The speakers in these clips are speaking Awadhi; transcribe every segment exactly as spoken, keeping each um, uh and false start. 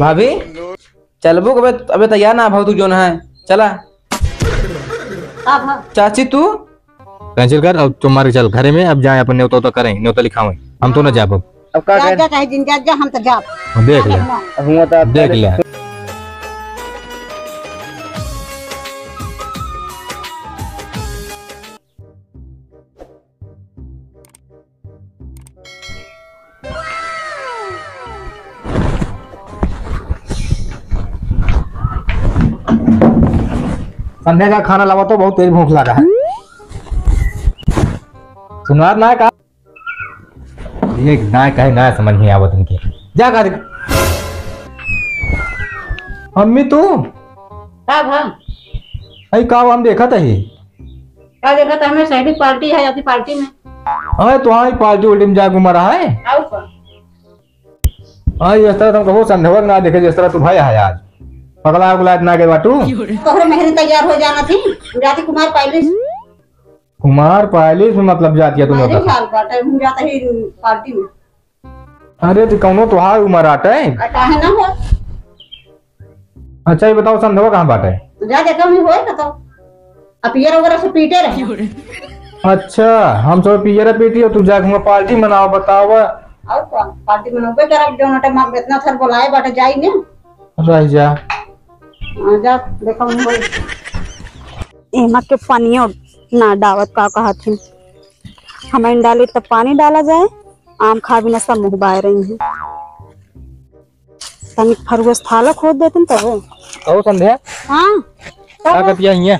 भाभी, चलबू कबे? अबे तैयार ना भव तू जोन है, चला। का भा? चाची तू? Cancel कर, अब तुम मारे चल घरे में, अब जाए अपन न्योता उता करें, न्योता लिखावें, हम तो ना जाब अब। अब का जा, करें? जा, चाहे जिन जा, जा, हम तो जाब। देख ले। अब हुआ तो देख ले। संध्या का खाना लावा तो बहुत तेज भूख लगा है। सुनात ना का? ये ना कहे ना समझ में आवत इनके। जा कर। अम्मी तू? का भा? अई का हम देखत ही। का देखत? हमें सहेली पार्टी है, अभी पार्टी में। अरे तो हाँ, पार्टी उल्टी में जाके मरा है। आओ का? हाँ, इस तरह तुम कहो संध्या ना देखे, जिस तरह तू भाई है आज। पगला उगला इतना के बाटू। तोहरे मेहरी तैयार हो जाना थी, जाती कुमार पैलेस। कुमार पैलेस में मतलब जाती है तुम्हें अरे पता? साल बाटे, हम जाते ही पार्टी में। अरे तो कौनो तोहार उम्र आटे। आ, काहे ना हो? अच्छा, ये बताओ, संध्या कहाँ बाटे? जा देखो, हम होए बताओ। अब पियर वगैरह से पीटे रहे। अच्छा, हम सब पियर पीटी हो, तू जाके हुआ पार्टी मनाओ, बताओ। और कौन? पार्टी मनाओ, बेचारा जो नटे माँ इतना थर बोलाए बाटे, जाई ने। रह जा। हाँ, जा, देखो, हम होए। एमा के पानियो ना डावत, का कहत ही? हम डाली तब पानी डाला जाए, आम खा बिना सब मुँह बाय रही हैं। तनिक फरुआ से थाला खोद देतिन तब। कहो संध्या। हाँ। का का? कतिया हिया?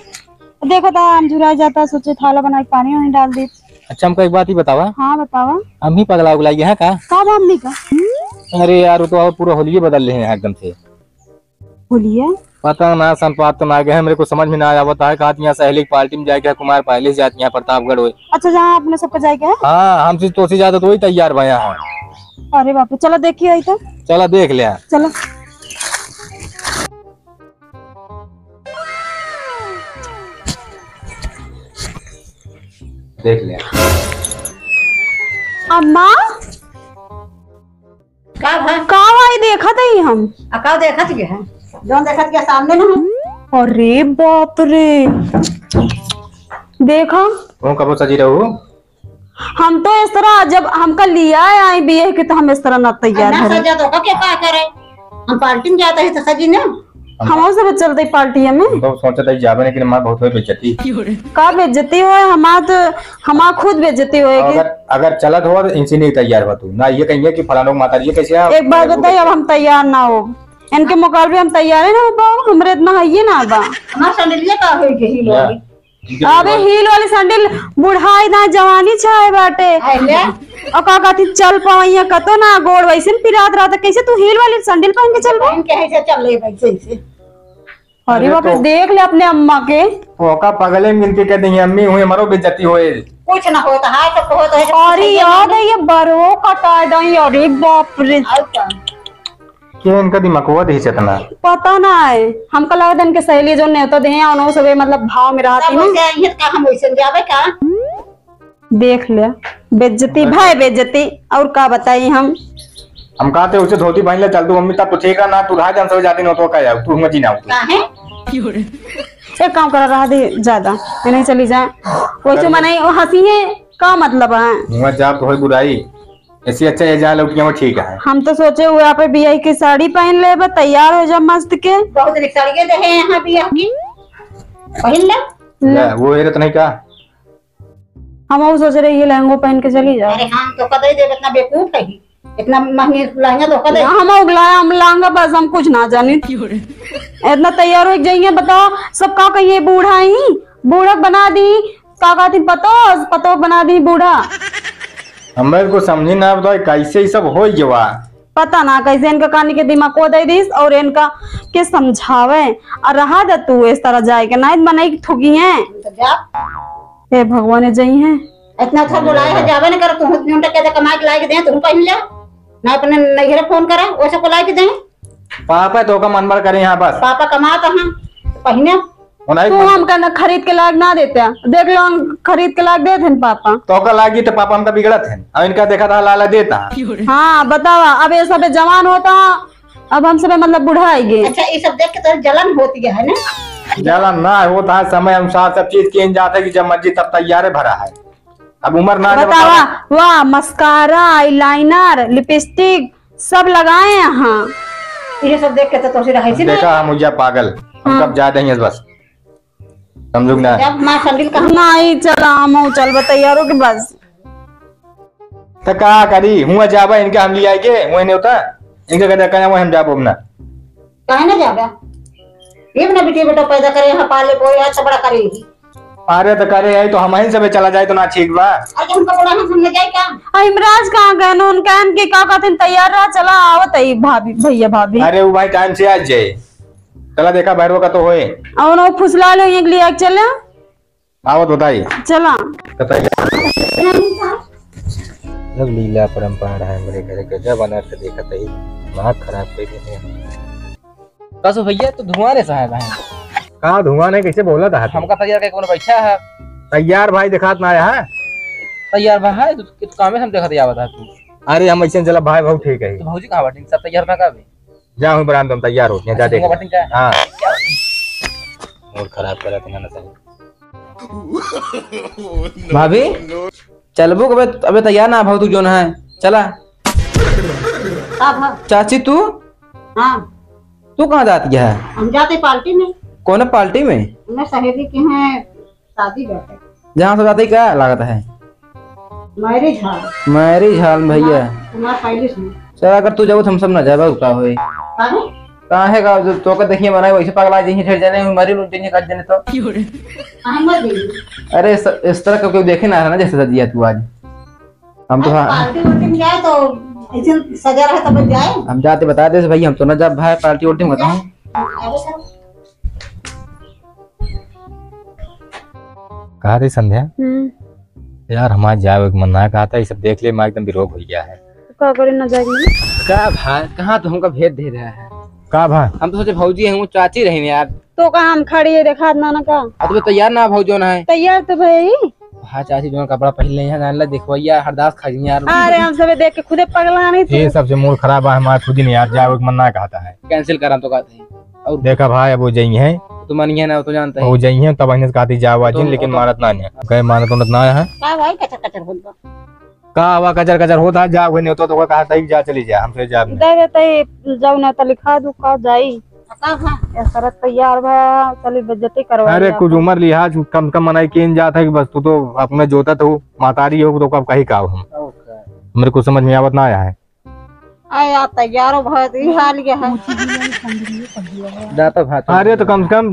देखा था, हम झुरा जाता, सोचे थाला बना के पानी वानी डाल दे। अच्छा, हमका एक बात ही बतावा। हाँ, बतावा। हम ही पगला उगला गया है का? का बा हमनी का? अरे यार, वो तो और पूरा होलिये बदल रहे हैं एकदम से। होलिये? पता ना, संपात तो ना गए, मेरे को समझ में ना आवत है। कहा यहाँ सहेली की पार्टी में जाके कुमार पैलेस जाती है प्रतापगढ़ होए। अच्छा, जहाँ अपने सबका जाए के है? हाँ, हमसे तोसी ज्यादा तो वही तैयार भया है। अरे बाप रे, चला देखिए आई तो। चला देख ले। चला। देख ले। अम्मा? का भा? का भाई देखत ही हम? आ, का देखत के है? जौन देखत के सामने न हम। अरे बाप रे। देखा। वो कबो सजी रहू? हम तो इस तरह, जब हमका लिया आई बियाह के, तो हम इस तरह ना तैयार ना है। सजा तो का, के का करे? हम पार्टी में जाता ही तो सजी ना। हम सब चलते पार्टी में। हम तो सोचत ही जाबे, लेकिन हमार बहुत होई बेइज्जती। का बेइज्जती होए? हमार तो, हमार खुद बेइज्जती होए कि अगर, अगर चलत हो तो इनसे नहीं तैयार हो तू। ना ये कहिए कि फलानों की माता, ये कैसे आप एक बात बताइए, अब हम तैयार ना हो, इनके मुकाबले हम तैयार ही ना हो पाओ, हमरे इतना है ये ना बा। हमार सैंडलिया का होई के heel वाली? अबे heel वाली सैंडल बुढ़ाई ना जवानी छाए बाटे। अरे। और का कहती चल पवैया कतो ना गोड़ वैसे न पिरात रहता, कैसे तू heel वाली सैंडल पहन के चलबे? पहन के ऐसे चल ले भाई, ऐसे। अरे अरे बाप रे, तो देख ले अपने अम्मा के। ओका पगले मिलके कह देंगे, "अम्मी हुई, हमारो बेइज्जती होए।" कुछ ना होता है, तो होता है, तो अरे कुछ याद नहीं है, ये बरो कटा दई, अरे बाप रे। और क्या? के इनका दिमागवा दे चेतना? पता ना है, हमका लगता इनके सहेली जो नेवता दे हैं, उन्हों सबे मतलब भाव में रहती सब ना। वैसे आई है, तो का हम वैसे जावे का? देख ले, बेइज्जती भाई बेइज्जती, और का बताई हम। हम कहते उसे धोती पहन ले चल तू मम्मी, तब तो ठीक रहा ना, तू रहा जन सब जाती न तो का जाओ, तू मत जी ना तू। काहे? एक काम करा, रहा दे ज्यादा, ये नहीं चली जाए। वैसे अरे। मनाई, वो हंसी है, का मतलब है? मुँह जाब तो होई बुराई, ऐसी अच्छा ये जा लौट के वो ठीक है। हम तो सोचे हुए आप बियाह की साड़ी पहन ले, बस तैयार हो जा मस्त के। बहुत नीक साड़ी के देहे यहाँ बियाह की, पहन ले। ले। ले, वो हेरत नहीं का? हम और सोच रहे ये लहंगो पहन के चली जाओ। अरे हम तो कदे देब, इतना बेवकूफ है, इतना महंगी लहंगा तो कदे। हम उगलाया, हम लहंगा बस हम कुछ ना जानी। इतना तैयार हो जाइए, बताओ सब का कहिए, बूढ़ा ही, बूढ़ा बना दी, का कहती पतो, पतो बना दी बूढ़ा। हमें को समझी ना बताओ कैसे ये सब हो गवा। पता ना कैसे इनका कानी के दिमाग को दे दीस और इनका के समझावे। और रहा दे तू इस तरह जाए के, नहीं मनई थुकी है। तो जा। हे भगवान, जई हैं। इतना अच्छा बोलाए है, जावे न कर, तू झूठ के कमा के लाए के दे, तू पहन ले। ना अपने नैहरे फोन करा, वो सबको लाए के दे। पापा तो का मन भर करे यहाँ बस। पापा कमाता है, पहने। वो नहीं तू खाते। हमका न खरीद के लाग ना देते, देख लो, हम खरीद के लाग देते हैं पापा। तो का लागी तो पापा हमका बिगड़त है, और इनका देखा था लाला देता। हाँ, बतावा, अब ये सब जवान होता, अब हम सब मतलब बुढ़ाई गए। अच्छा, ये सब देख के तो जलन होती है ना? जलन ना होता है, समय अनुसार सब चीज किन जाता है कि जब मर्जी तब तैयार है भरा है। अब उम्र ना जब बतावा, वाह, मस्कारा, आईलाइनर, लिपस्टिक सब लगाए हैं। ये सब देख के तो तोसे रहे से देखा ना। हम उइजा पागल, हम हाँ। कब जा देंगे बस। समझू कि ना? जब माँ संडिल का नहीं, चला, हम चल बताइए, रुक बस। तो का करी, हुआ जाबा, इनके हम ले आएंगे, वही नहीं होता, इनके कहते कहना, वही हम जाबो अपना। काहे ना जाबा? ये अपना बेटी बेटा पैदा करे, यहाँ पाले पोए, आज तो बड़ा करेगी। अरे तो करे है तो हम ही सब चला जाए तो ना ठीक बा। अरे हमका बोला हम, हम न जाए क्या? आ, हिमराज कहाँ गए? उनका इनके का कहते हैं, तैयार रहा, चला आवत है भाभी, भैया भाभी। अरे वो भाई टाइम से आ जाए, चला देखा भैरवा का तो होए। और वो फुसला लो, ये लिया के चले। आवत बताई। चला। बताई। जब लीला परंपरा है हमरे घरे के, जब अनर्थ देखत है, दिमाग खराब कर देते हैं। कसो भैया, तू धुआं रे साहब है। का धुआं नहीं, कैसे बोला था? हमका तैयार के कौन बैठा है? तैयार भाई दिखात ना आया है। तैयार भाई है, तू, तू कामे से हम देखत आवत है तू। अरे हम ऐसे चला भाई, बहुत ठीक है। तो भौजी कहाँ बाटिन? सब तैयार ना का बे? जा हूँ बरामदा में तैयार हो, यहाँ जा अच्छा, देख। तुमको बाटिन का? हाँ। मूड खराब करा तुमने ना सही। भाभी, चलबू कबे? अबे तैयार ना भाव तू जोन है, चला। का भा? चाची तू? हाँ। तू कहाँ जाती है? हम जाते पार्टी में। कौन पार्टी में? हमें सहेली के हैं शादी बाटे। जहाँ से जाते क्या लागत है? मैरिज हॉल। मैरिज हॉल में भैया। कुमार, कुमार पैलेस में। चल अगर तू जाबू तो हम सब ना जाबा, का होई? काहे? काहे का, जो तोके देखिए बनाए वैसे पगला जइहे, ठेर जाने मरी लूट जइहे, काट जाने तो। काहे मर गई? अरे इस, इस तरह का कोई देखे ना है ना जैसे सजिया तू आज। हम तो अरे हाँ। पार्टी वार्टी में जाए तो ऐसे सजा रहे तब जाए। हम जाते बता दे भाई, हम तो ना जाब भाई पार्टी वार्टी में, बताऊँ। अरे सर। कहा थी संध्या? हम्म। यार हमार जाए के मन ना कहता, ये सब देख ले, मैं एकदम बिरोग हो गया है। तो का करे ना जाए? का भाई, कहाँ तो हमका भेज दे रहा है? का भाई? हम तो सोचे भौजी हैं, वो चाची रही यार। तो का हम खड़ी है, देखा ना, ना का? अब तो तैयार ना भौजो ना है। तैयार तो भाई। हाँ चाची, जो कपड़ा पहन ले हैं, जान ला, देखो यार, हरदास खा गई यार। अरे हम सब देख के खुदे पगला नहीं थे। ये सबसे मूड खराब है हमारा, खुद ही नहीं यार, जाए के मन ना कहता है। कैंसिल करा तो कहते हैं। और देखा भाई, अब वो जाइए हैं। तो मानिए ना, वो तो जानते हैं। वो जाइए हैं, तब इन्हें कहती जाओ आज, तो लेकिन वो तो मानत ना है। कहे मानत उनत ना है। का भाई कचर कचर होत बा? का हवा कचर कचर होत है, जाओ नहीं तो, तो कहा तई जा चली जा, हमसे जा नहीं। दे देते ही, जाओ ना तो लिखा दू, का जाई। का भा? ये सरत तैयार भा, चली बेइज्जती करवा अरे लिया कुछ था। उम्र लिहाज कम से कम मनाई केन जात है कि बस तू तो अपने जोतत हो, महतारी हो तो कब कही का हो हम। ओके। मेरे कुछ समझ में आवत ना आया है। अरे यार, तैयारो भय, ई हाल ये है। जाता भात। अरे, तो कम से कम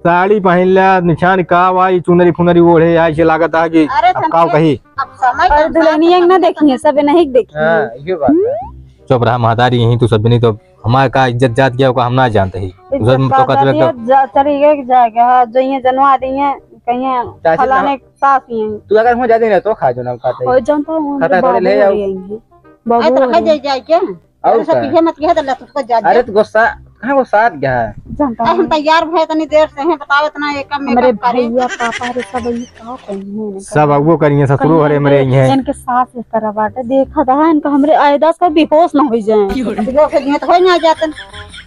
साड़ी पहिन ला, निछान का वा, ई चुनरी फुनरी ओढ़े, ऐसे लागत है कि अरे, अब तो का कही। अब समय और का दुल्हनिया साथ ना देखिए, सब नहीं देखिए। हाँ, ये बात है। चुप रहा महतारी, यहीं तू सब नहीं तो हमारे का इज्जत जात गया, ओका हम ना जानते ही। इज्जत उधर तो का कचरा जाती है, तो जा-, चली गई कि जाएगा, हाँ, जो ये जनवा दी है, कहीं चाची फलाने तो सास ही हैं। तू अगर हो जाती ना तो खा जो ना खाते ही। हो जानता हूँ, खाता बाबू थोड़े ले हो जाओ। रही है। बाबू अरे तो हो रखा रही है। जाए, जाए क्या? और अरे सब का? पीछे मत गया तो लत उसको जा, अरे जा। तो गुस्सा, कहाँ गुस्सा आ गया है? जानता अरे हम हूँ। तैयार भए तनी देर से हैं, बताओ इतना एक काम, हमरे एक काम करे। भैया, पापा रे सब ये का करिए ना सब करिए। अब वो करिए, ससुरो करिए हरे मरे तो ही हैं। इनके सास इस तरह बाटे, देखा था इनका हमरे आयदास का बेहोश ना हो जाए। बेहोश हो जाए तो हो ना जातन।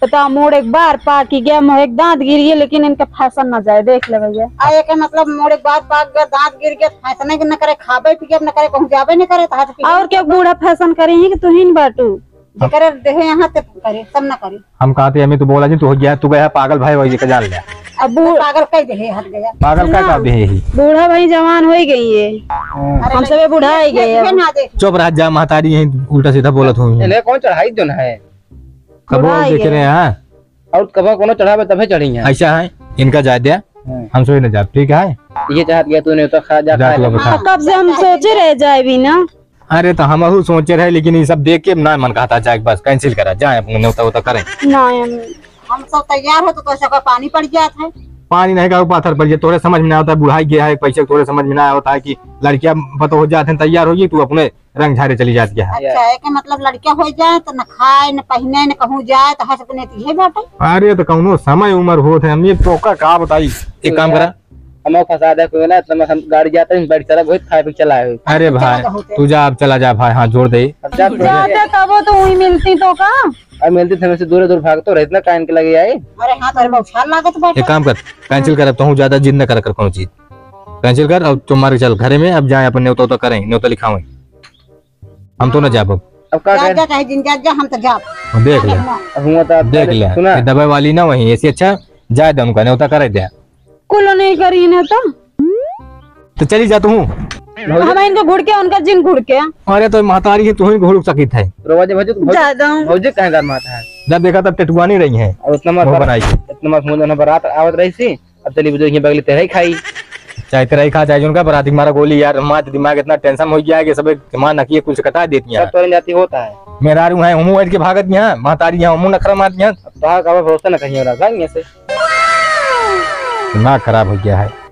पता मोड़ एक बार पाकी गया, मोड़ एक दांत गिर गया, लेकिन इनका फैशन ना जाए, देख ले भैया। आ, एक मतलब मोड़ एक बार पाक गया, दांत गिर गया, फैशन के न करे, खाबे पिए न करे, कहूँ जाबे न करे, तो हाथ पीछे और क्या बूढ़ा फैशन करी है कि तू ही न बाटू? जेकरे देहे यहाँ ते करे, सब ना करे। हम कहते हमें तो बोला जी, तू हो गया, तू गया पागल भाई, वही का जान ले। अब बू-, पागल कह दे, हट गया। पागल का सुना, कर दे ही? बूढ़ा भाई जवान हो ही गई है। हाँ। अरे हम सबे बुढ़ा ही गए ये हैं। ना देख। चुप रह जा महतारी, यहीं उल्टा सीधा बोलत हूँ। इन्हें कौन चढ़ाई जोन है? कबो बुढ़ा ही देखे गए। रहे हैं। और कबो कोनो चढ़ावे तबे चढ़ी हैं। ऐसा है, इनका जाए दे, हाँ। हम सोई न जाब, ठीक है? ये चाहत गया तूने तो खा जा, जा खा तू ले। अब खा। हाँ, कब से हम सोचे रह जाए भी ना। अरे तो हमहू सोचे रहे, लेकिन ये सब देख के ना मन कहता जाए, बस कैंसिल करा जाए, अपने न्योता उता करें। ना, हम हम सब तैयार हो तो कैसे का पानी पड़ जात है। पानी नहीं का पाथर पर, ये तोरे समझ में ना होता है, बुढ़ाई गया है, पैसे तोरे समझ में ना होता है कि लड़कियां पतो हो जाते हैं, तैयार होगी, तू अपने रंग झारे चली जाती है। अच्छा, एक मतलब लड़कियां हो जाए तो न खाए, न पहने, न कहूँ जाए, तो हंस अपने ये बाटे। अरे तो कौनो समय उम्र होत है, हम ये तोका का बताई, एक काम करा। हम फंसा दे कोई ना, इतना हम गाड़ी जाते हैं, बैठ चला, वही खाए पी चला है। अरे भाई, तू जा, अब चला जा भाई, हाथ जोड़ दे। अब जा, जाते तब तो वही मिलती तो का? अब मिलती थे, हमसे दूर दूर भाग तो रहे, इतना कान के लगे आई। अरे हाँ, तोरे बहुत साल लागत बाटे। एक काम कर, कैंसिल कर, अब तू ज्यादा जिद न कर, कर कोनो चीज कैंसिल कर, अब तू मार के चल घरे में, अब जाए अपन न्योता उता करें, न्योता लिखावें। हम तो ना जाब अब। अब का जा, करें? जा, चाहे जिन जा, जा, हम तो जाब। देख ले। अब हुआ तो आप देख पहले ले, सुना। ये दबाई वाली ना वही, ऐसी अच्छा जाए दे उनका, न्योता करे दे। कुल नहीं करी ना तो। तो चली जा तू। हम इनको घुड़ के, उनका जिन घुड़ के। अरे तो महतारी है, तू ही घुड़ सकित है। रोवा जे भौजी, भौजी, जा दो। भौजी कहे घर माता है। जब देखा तब टेटुआ नहीं रही है। अब इतना मत मुंह पर-, बनाई। इतना मत मुंह, उन्हें बारात आवत रही सी। अब चली बुजुर्ग की बगली तेरे ही खाई। चाहे तेरा ही खा, चाहे उनका बराती मारा गोली यार, हमारा दिमाग इतना टेंशन हो गया है कि सब दिमाग नकिए कुछ कटा देती है। सब तोरे जाती होता है। मेहरारू है, हमू हट के भागत यहाँ, महतारी यहाँ, हमू नखरा मारती यहाँ। अब तो का भरोसा न कहीं हो रहा, भाग यहाँ से। दिमाग खराब हो गया है।